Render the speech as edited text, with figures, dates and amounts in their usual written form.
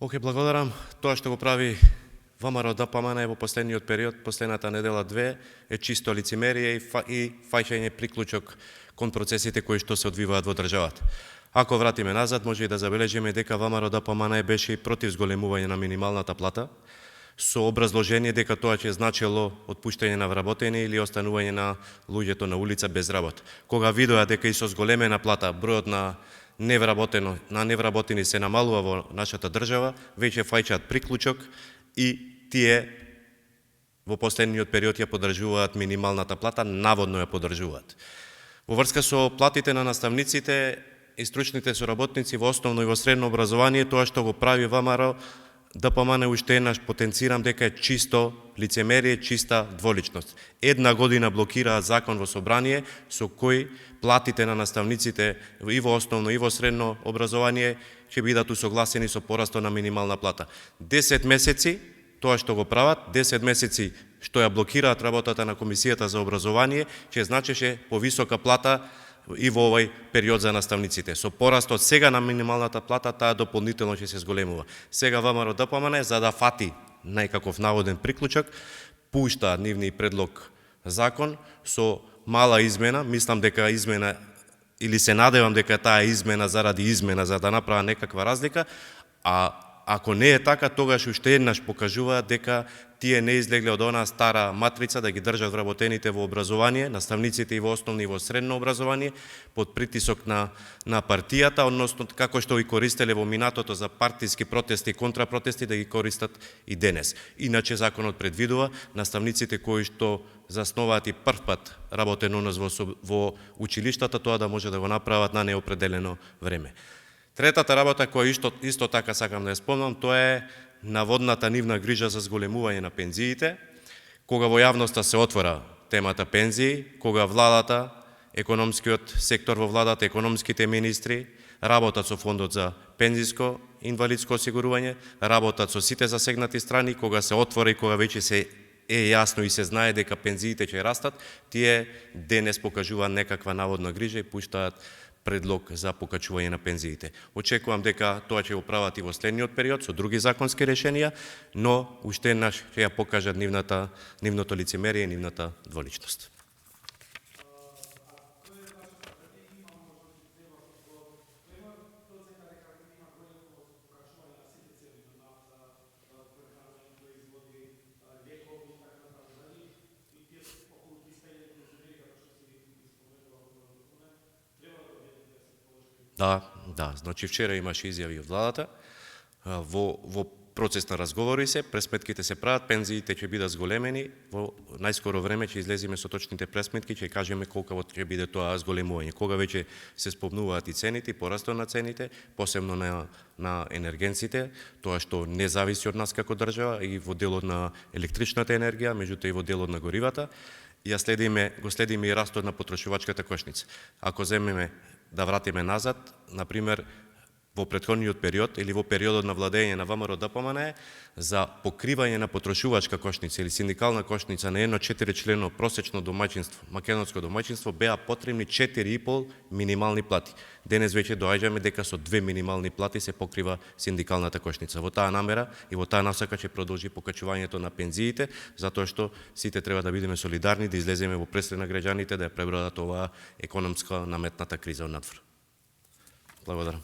Оке, благодарам. Тоа што го прави ВМРО ДПМН во последниот период, последната недела-две, е чисто лицемерие и фаќање приклучок кон процесите кои што се одвиваат во државата. Ако вратиме назад, може и да забележиме дека ВМРО ДПМН беше и против зголемување на минималната плата, со образложение дека тоа ќе значело отпуштање на вработени или останување на луѓето на улица без работа. Кога видоа дека и со зголемена плата бројот на невработени се намалува во нашата држава, веќе фаќаат приклучок и тие во последниот период ја поддржуваат минималната плата, наводно ја поддржуваат. Во врска со платите на наставниците и стручните соработници во основно и во средно образование, тоа што го прави ВМРО ДПМН уште еднаш потенцирам дека е чисто лицемерие, чиста дволичност. Една година блокираат закон во собрание со кој платите на наставниците и во основно и во средно образование ќе бидат усогласени со порастот на минимална плата. 10 месеци тоа што го прават, 10 месеци што ја блокираат работата на Комисијата за образование, ќе значеше повисока плата и во овој период за наставниците. Со порастот сега на минималната плата, таа дополнително ќе се зголемува. Сега ВМРО ДПМН, за да фати некаков наводен приклучок, пушта нивни предлог закон со мала измена, мислам дека измена, или се надевам дека таа измена заради измена, за да направа некаква разлика, а ако не е така, тогаш уште еднаш покажуваат дека тие не излегле од онаа стара матрица да ги држат вработените во образование, наставниците и во основно и во средно образование, под притисок на партијата, односно како што ги користеле во минатото за партиски протести и контрапротести, да ги користат и денес. Иначе законот предвидува наставниците кои што засноваат и првпат работен однос во училиштата, тоа да може да го направат на неопределено време. Третата работа која исто така сакам да ја спомнам, тоа е наводната нивна грижа за зголемување на пензиите. Кога во јавноста се отвора темата пензии, кога владата, економскиот сектор во владата, економските министри работат со фондот за пензиско инвалидско осигурување, работат со сите засегнати страни, кога се отвора и кога веќе се е јасно и се знае дека пензиите ќе растат, тие денес покажуваат некаква наводна грижа и пуштаат предлог за покачување на пензиите. Очекувам дека тоа ќе го прават и во следниот период со други законски решенија, но уште еднаш ќе ја покажат нивното лицемерие и нивната дволичност. Да, значи вчера имаше изјави од владата, во процес на разговори се, пресметките се прават, пензиите ќе бидат зголемени, во најскоро време ќе излеземе со точните пресметки, ќе кажеме колку ќе биде тоа зголемување. Кога веќе се спомнуваат и цените, и порастот на цените, посебно на енергенците, тоа што не зависи од нас како држава, и во делот на електричната енергија, меѓутоа и во делот на горивата, го следиме и растот на потрошувачката кошница. Ако земеме да вратиме назад, например, во претходниот период или во периодот на владење на ВМРО ДПМН, за покривање на потрошувачка кошница или синдикална кошница на едно 4-члено просечно домаќинство, македонско домаќинство, беа потребни 4,5 минимални плати. Денес веќе доаѓаме дека со 2 минимални плати се покрива синдикалната кошница. Во таа намера и во таа насока ќе продолжи покачувањето на пензиите, затоа што сите треба да бидеме солидарни, да излеземе во пресред на граѓаните, да ја пребродат оваа економска наметната криза од надвор. Благодарам.